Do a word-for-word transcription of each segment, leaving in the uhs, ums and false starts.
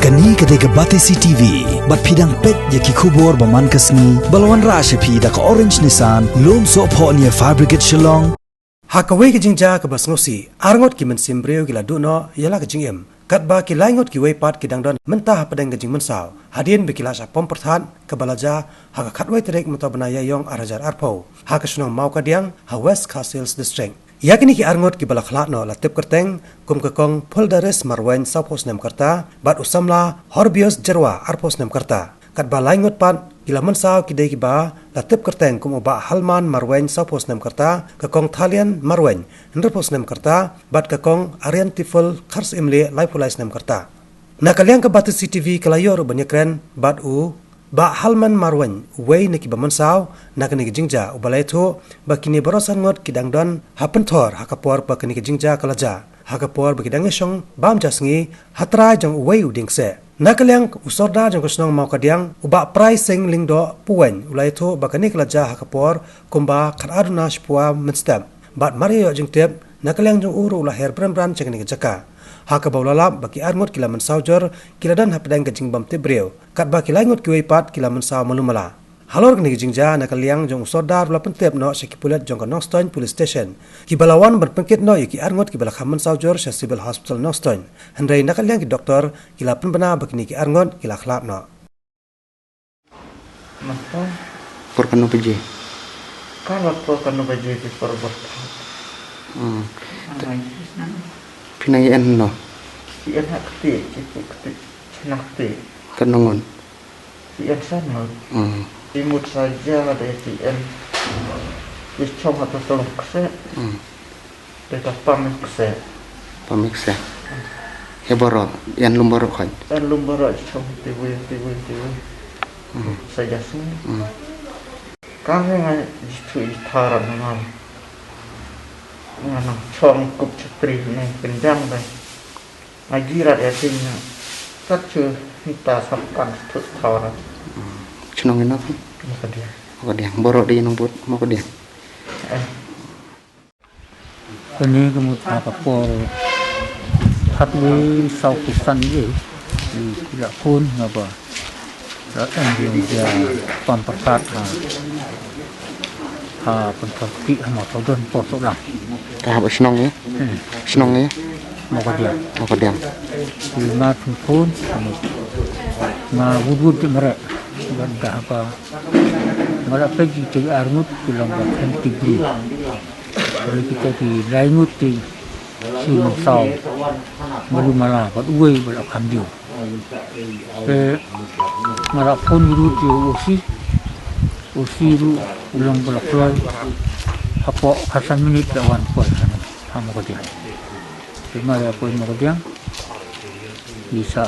Kane ka dei ka Batesi T V, bad phi dang peit ïa ki khubor ba man ka sngi, ba la wanrah sha phi da ka Orange Nissan, Lumsohphoh near Fire Brigade Shillong. Ha kawei ka jingjia kaba sngewsih, arngut ki mynsiem briew ki la duh noh ïa la ka jingim, katba ki laingut kiwei pat ki dang don mynta hapdeng ka jingmynsaw, hadien ba ki la shah pom pyrthat kaba la jia ha ka khatwei tarik mynta u bnai Ïaïong ar hajar arphew, ha ka shnong Mawkadiang, ha West Khasi Hills District. Ïa kine ki arngut kiba la khlad noh la tip kyrteng kum ka Kong Phuldaris Marwein, sawphew snem ka rta, bad u samla Horbius Jyrwa, arphew snem ka rta. Katba laingut pat ki la mynsaw ki dei kiba la tip kyrteng kum u Bah Halman Marwein, sawphew snem ka rta, ka Kong Thalian Marwein, hynriewphew snem ka rta, bad ka Kong Ariantiful Kharsyimlieh, laiphew lai snem ka rta. Na ka liang ka Batesi T V ka la ïoh ruh ban ïakren bad u Bah Halman Marwein, uwei na kiba mynsaw na kane ka jingjia, uba la ïathuh ba kine baroh san ngut ki dang don ha pynthor ha ka por ba kane ka jingjia ka la jia, ha ka por ba ki dang ïashong bam ja sngi ha trai jong uwei u dieng kseh. Na ka liang u Sordar jong ka shnong Mawkadiang, u Bah Prai Sing Lyngdoh Puwein, u la ïathuh ba kane ka la jia ha ka por kumba khatar duna shiphew ar mynstep, bad mar ïa ïoh jingtip, na ka liang jong u ruh u la her bran bran sha kane ka jaka, ha kaba u la lap ba ki arngut ki la mynsaw jur, ki la don hapdeng ka jingbymtip briew, katba ki laingut kiwei pat ki la mynsaw malu mala. Halor kane ka jingjia, na ka liang jong u Sordar u la pyntip noh sha ki pulit jong ka Nongstoiñ Police Station, kiba la wan ban pynkit noh ïa ki arngut kiba la kham mynsaw jur sha Civil Hospital Nongstoiñ. Hynrei na ka liang ki doktor ki la pynbna ba kine ki arngut ki la khlad noh. Por kano baje? Kala por kano baje ki por bor. Hmm. Phi nang ïa en no? Ïa en ha kti, ki pu kti, na kti. Kano ngon? Ïa en sa no. Hmm. Imut saja de ïa en. Ïa chong ha ka tolong kse. Hmm. Te ka pam ïa kse. Pam ïa kse. He boro, ïa lum boro khan. Ïa lum boro chong ti wi, ti wi, ti wi. Hmm. Saja sung. Hmm. Kane nga jithu i thara ngal. Nga nang chong kup chatri ne kendang de. Nga jirat ïa ting nga. Kat chu nta sap kan stut thara. Hmm. Chnong ina phi? Mokadiang. Mokadiang. Boro di nang but Mokadiang. Eh. Kane ka mut ha ka por khatwei sawphew san ïa ki la phone nga ba la em ïa pam pyrkhat ha ha pynthor ki ha Mawthaw Don por sawdang. Ka haba shnong ïa? Hmm. Shnong ïa? Mawkadiang. Mawkadiang. Ki nga phone phone nga wut wut ki mare. Ban ka haba nga la peit ki arngut ki long ba khen ki bru. Bad kita ki laingut ki shu mynsaw malu mala bad uwei ba la kham diew. Te nga la phone ruh ïa u O C, O C ruh u long ba la kloi hapoh khatsan minit la wan poi ha Mawkadiang. Te ma la poi Mawkadiang, ki sa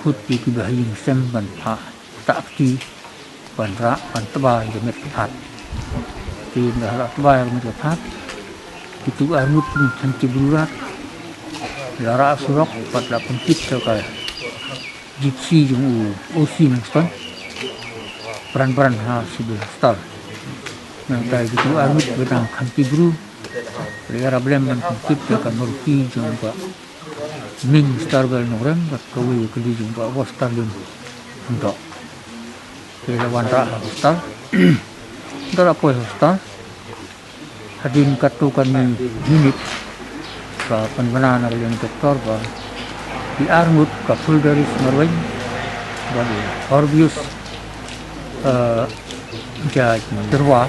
khot ïa ki bahaïing sem ban phah ta kti ban rah ban tba ïa ka met ka phad. Te ynda la tba ïa ka met ka phad, kitu arngut ki khen ki bru rat la rah surok bad la pynkit sha ka Gypsy jong u O C Nongstoiñ, bran bran ha Civil Hospital. Nangta kitu arngut ba dang khen ki bru la ïarap lem ban pynkit sha ka Maruti jong ka Ming Starbell Nongrem bad kawei ka dei jong ka Western Lim Hangtok. Te la wanrah ha hospital. Te la poi hospital. Hadien katto katne minit ka pynbna na ka liang doktor ba ki arngut ka Phuldaris Marwein bad u Horbius, eh, Jyrwa,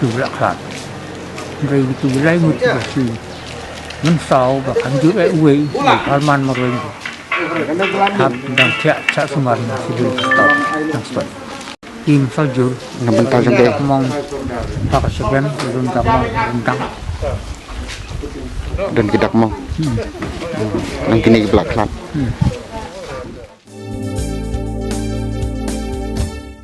kitu ki la khlad. Hynrei kitu ki laingut kiba shu mynsaw ba kham ju eh uwei, u Halman Marwein, hap dang thiah shah sumar na Civil Hospital Nongstoiñ. Ki mynsaw jur na bynta jong ki dak mong ha ka shibun, don dak mong, don dang. Don ki dak mong. Hmm. Nang kine ki ba la khlad. Hmm.